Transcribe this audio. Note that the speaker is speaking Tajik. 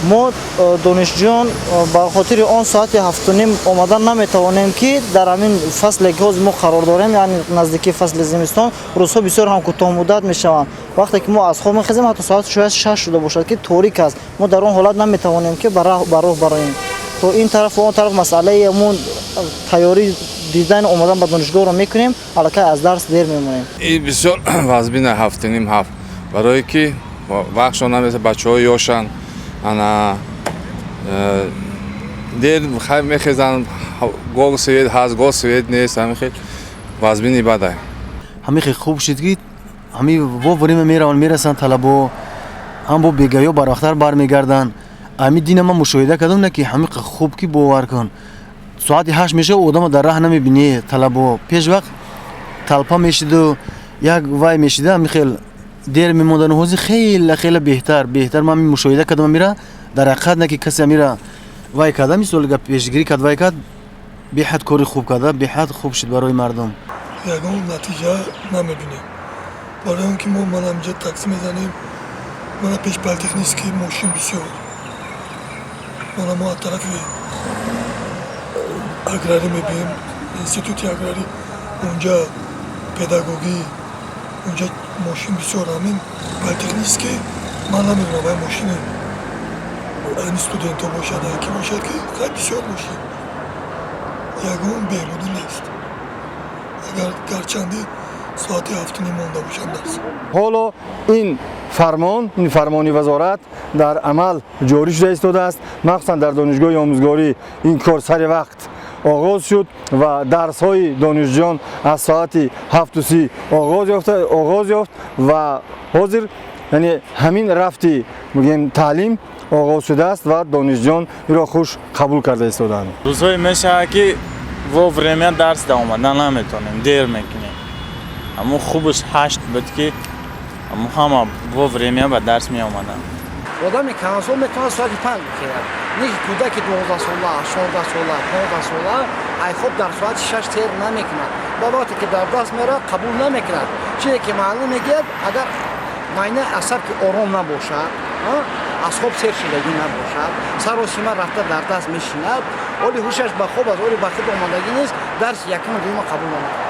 Мо, донишҷӯён, ба хотири он соати 7:30 омадан наметавонем, ки дар ҳамин фасле, ки ҳозир мо қарор дорем, яъне наздикии фасли зимистон, рӯзҳо бисёр ҳам кӯтоҳмуддат мешаванд. Вақте ки мо аз хоб мехезем, ҳатто соат шояд 6 шуда бошад, ки торик аст. Мо дар он ҳолат наметавонем, ки ба роҳ бароем то ин тараф ва он тараф. Масъалаи ҳамун тайёрӣ дидан, омадан ба донишгоҳро мекунем, аллакай аз дарс дер мемонем. Ин бисёр вазбина, 7:30, 7, барое ки вақтшон намеса, бачаҳо ёшанд, ана дер мехезанд, гоҳ свет ҳаст, гоҳ свет нест, ҳамин хел вазбини бадай. Ҳамин хел хуб шуд, ки ҳамин вовремя мераванд, мерасанд талабо, ҳам бо бегаё барвақттар бармегарданд. Ҳамин дина ман мушоҳида кардам, на ки ҳамин хуб, ки бовар кун, соати 8 мешава, одама дар раҳ намебинӣ. Талабо пеш вақт толпа мешиду як вай мешида, ҳамин хел дер мемондану ҳозир хеле хеле беҳтар, беҳтар. Ман мушоҳида кардам амира, дар ҳақиқат, на ки касе амира вай карда, мисол гап, пешгирӣ кард, вай кард, беҳад кори хуб карда, беҳад хуб шуд барои мардум. Ягон натиҷа намебинем, барои он ки мо мана инҷа такси мезанем, мана пеш политехнический мошин бисёр, мана мо аз тарафи аграрӣ мебием, институти аграрӣ, унҷа педагогӣ, унҷа мошин бисёр. Ҳамин политехнический ман намедонам, вай мошини ани студентҳо бошад, ки бошад, ки хай бисёр мошин, ягон беҳбудӣ нест, агар гарчанди соати 7:30 монда бошанд дарс. Ҳоло ин фармон, ин фармони вазорат дар амал ҷорӣ шуда истодааст. Махсусан дар донишгоҳи омӯзгорӣ ин кор сари вақт оғоз шуд ва дарсҳои донишҷӯён аз соати 7:30 оғоз ёфт ва ҳозир, яъне ҳамин рафти, мегӯем, таълим оғоз шудааст ва донишҷӯён инро хуш қабул карда истодаанд. Рӯзҳое мешавад, ки вовремя дарс да омадан наметонем, дер мекунем. Аммо хубаш 8 буд, ки аммо ҳама вовремя ба дарс меомаданд. Одами калонсол метавонад соати 5 бихезад, не ки кӯдаки 12-сола, 16-сола, 15-сола ай хоб дар соати 6 сер намекунад ва вақте ки дар дарс меравад, қабул намекунад чизе ки муаллим мегӯяд. Агар майнаи асаб ки ором набошад, аз хоб сер шудагӣ набошад, саросима рафта дар дарс мешинад, оли ҳушаш ба хоб аст, оли ба худ омадагӣ нест, дарси якуму дуюма қабул намекунад.